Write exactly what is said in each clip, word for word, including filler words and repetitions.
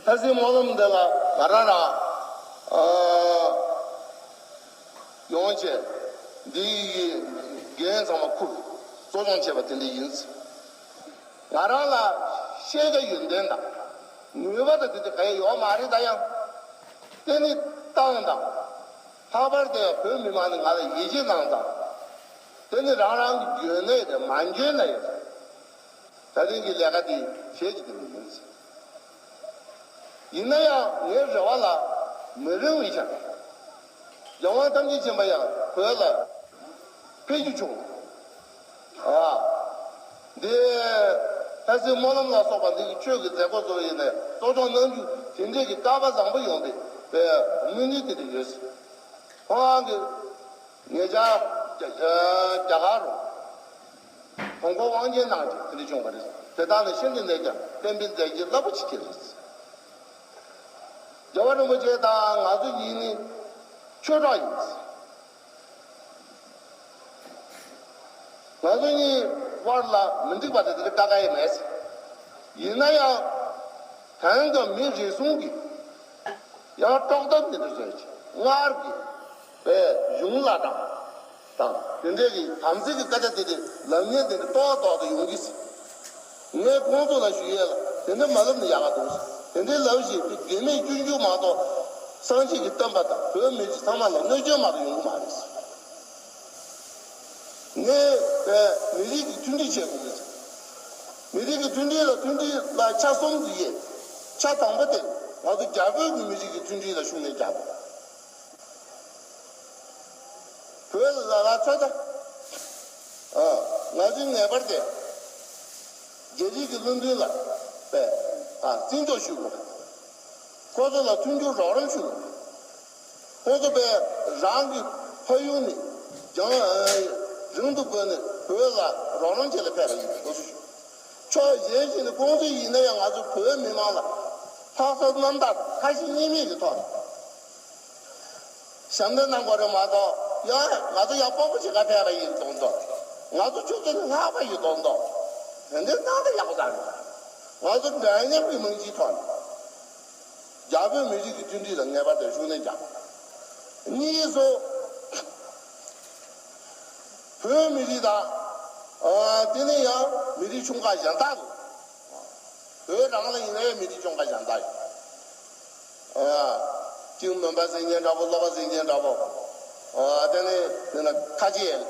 ལྷ་སའི་སྨོན་ལམ་འདི་ལ་ང་རང་རང་ཨ་ཡོང་བྱས་འདི་ཡི་འགན་ཚང་མ་འཁུར་གཙོ་སྐྱོང་བྱས་པ་དེ་འདྲ་ཡིན། ང་རང་ལ་ཤེས་བྱ་ཡོན་ཏན་དང་ནུས་པ་དང་དེ་འདྲ་གང་ཡང་ཡོད་མ་རེད། ད་ཡང་དེ་ནི་ཏང་དང་ལྷག་པར་དུ་ཡང་བོད་མི་མང་ནི་ང་ལ་ཡིད་ཆེས་གནང་དང་། དེ་ནི་རང་རང་གི་འཇོན་ནའི་རེད། མ་འཇོན་ན་ཡང་། ད་ཐེངས་ཀྱི་ལས་ཀ་དེ་བྱེད་ཀྱི་དེ་མི་ཡིན། ཡིན་ན་ཡང་ངའི་རེ་བ་ལ་མི་རིང་བའི་ཆར་རྒྱལ་དབང་ཐམས་ཅད་མཁྱེན་པ་ཡང་བོད་ལ་ཕེབས་རྒྱུ་བྱུང་། ཨ། འདི་ལྷ་སའི་སྨོན་ལམ་ལ་སོགས་པ་འདི་གི་ཆོས་ཀྱི་མཛད་སྒོ་ཚོ་ཡིན་ནས་གཙོ་སྐྱོང་གནང་རྒྱུ་དེ་འདྲས་ཀྱི་སྐལ་པ་བཟང་པོ་ཡོང་བའི་དཔེ་སྨོན་འདུན་དེ་འདྲ་ཡོད། ཁོང་གི་ངེད་ཅག་རྒྱ་རྒྱ་གར་རུ་དུས་འཁོར་དབང་ཆེན་གནང་ཅིག་དེ་འདྲ་བྱུང་བ་རེད། དེ་དག་ནི་ཤིན་ཏུ་ནས་ཀྱང་བསྟན་པའི་མཛད་རྗེས་རླབས་པོ་ཆེ་ཅིག་རེད། རྒྱལ་བ་རིན་པོ་ཆེ་དང་ང་ཚོ་གཉིས་ནི་ཆོས་གྲོགས་ཡིན། ང་ཚོ་གཉིས་དབར་ལ་མི་འགྲིག་པ་དེ་དེ་འདྲ་དཀའ་ཁག་ཡང་མེད། ཡིན་ན་ཡང་དེང་སྐབས་མི་རེ་ཟུང་གིས་ཡང་དཀྲོག་གཏམ་དེ་འདྲ་བཟོས་ཅིག་སྔར་གྱི་པའི་གཞུང་ལ་དང་དང་དེ་འདྲའི་གི་དམ་ཚིག་གི་སྐད་ཆ་དེ་དེ་ལབ་མཁན་དེ་འདྲ་ཏོག་ཏོག་ཏུ་ཡོང་གི་ཟེར། ངས་ཁོང་ཚོ་ལ་ཞུ་ཡས་ལ་དེ་འདྲ་མ་ལབ་ན་ཡག་ག་འདུག་ཟེར། དེ་འདྲའི་ལབ་བཞིན་དུ་དགེ་མེད་སྐྱོན་བརྗོད་མ་གཏོགས་སངས་རྒྱས་ཀྱི་བསྟན་པ་དང་བོད་མི་རིགས་ཚང་མ་ལ་གནོད་སྐྱོན་མ་གཏོགས་ཡོང་གི་མ་རེད་ཟེར། ངས་པའི་མི་རིགས་ཀྱི་མཐུན་སྒྲིལ་བྱེད་དགོས་ཀྱི་ཟེར། མི་རིགས་ཀྱི་མཐུན་སྒྲིལ་ལ་མཐུན་སྒྲིལ་ལ་ཆ་གསུམ་དུ་དབྱེ། ཆ་དང་པོ་དེ་ང་ཚོ་རྒྱ་བོད་ཀྱི་མི་རིགས་ཀྱི་མཐུན་སྒྲིལ་ལ་ཤུགས་སྣོན་རྒྱག་དགོས། བོད་ལ་ལ་ཚོད་ལྟ། ཨ། ང་ཚོས་ངེས་པར་དུ་རྒྱ་རིགས་ཀྱི་བློན་ཆེན་ལ་པས་ཨ་བརྩི་འཇོག་ཞུ་དགོས། ཁོ་ཚོ་ལ་མཐུན་འགྱུར་རོགས་རམ་ཞུ་དགོས། ཁོ་ཚོ་པས་རང་གི་ཕ་ཡུལ་ནས་རྒྱང་རིང་དུ་བོད་ནས་བོད་ལ་རོགས་རམ་བྱེད་ལ་ཕེབས་པ་ཡིན་པའི་སྐབས་སུ་ཞུ། ཕྱོགས་གཞན་ཞིག་ནས་ཁོང་ཚོ་ཡིན་ན་ཡང་ང་ཚོ་བོད་མི་མང་ལ་ལྷག་བསམ་རྣམ་དག་ཁ་ཞེ་གཉིས་མེད་ཀྱི་ཐོག་ནས་ཞབས་འདེགས་གནང་དགོས་རེད་མ་གཏོགས། ཡང་ང་ཚོ་ཡང་སྤོབས་པ་བྱེད་ག་ཕེབས་པ་ཡིན་མདོག་མདོག་ང་ཚོ་ཁྱོད་ཚོ་ནས་ལྷག་པ་ཡིན་མདོག་མདོག་དེ་འདྲའི་གནང་ན་ཡག་པོ་རང་རེད། ང་ཚོ་འདྲ་མཉམ་གྱི་རྨང་གཞིའི་ཐོག་ནས་རྒྱ་བོད་མི་རིགས་ཀྱི་མཐུན་སྒྲིལ་ལ་ངེས་པར་དུ་ཤུགས་སྣོན་རྒྱག་གཉིས་སུ། བོད་མི་རིགས་དང་། ཨ། དེ་ནས་ཡང་མི་རིགས་ཆུང་ཁག་གཞན་དག་རེད། བོད་རང་ལ་ཡིན་ན་ཡང་མི་རིགས་ཆུང་ཁག་གཞན་དག་ཡོད། ཨ། གཅིག་མོན་པ་ཟེར་མཁན་འདྲ་པོ། ལྷོ་པ་ཟེར་མཁན་འདྲ་པོ། ཨ། དེ་ནས་དེ་ན་ཁ་ཆེ་ཡོད།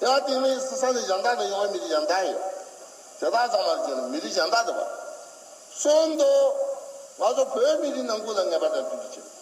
ཡང་དེ་ནས་ས་ས་ནས་གཞན་དག་ནས་ཡོང་བའི་མི་རིགས་གཞན་དག་ཡོད། དེ་དག་ཚང་མ་ལ་བྱས་ན་མི་རིགས་གཞན་དག་དེ་བ། གསུམ་དུ་ང་ཚོ་བོད་མི་རིགས་ནང་ཁུལ་ལ་ངེས་པར་དུ་མཐུན་སྒྲིལ་བྱེད།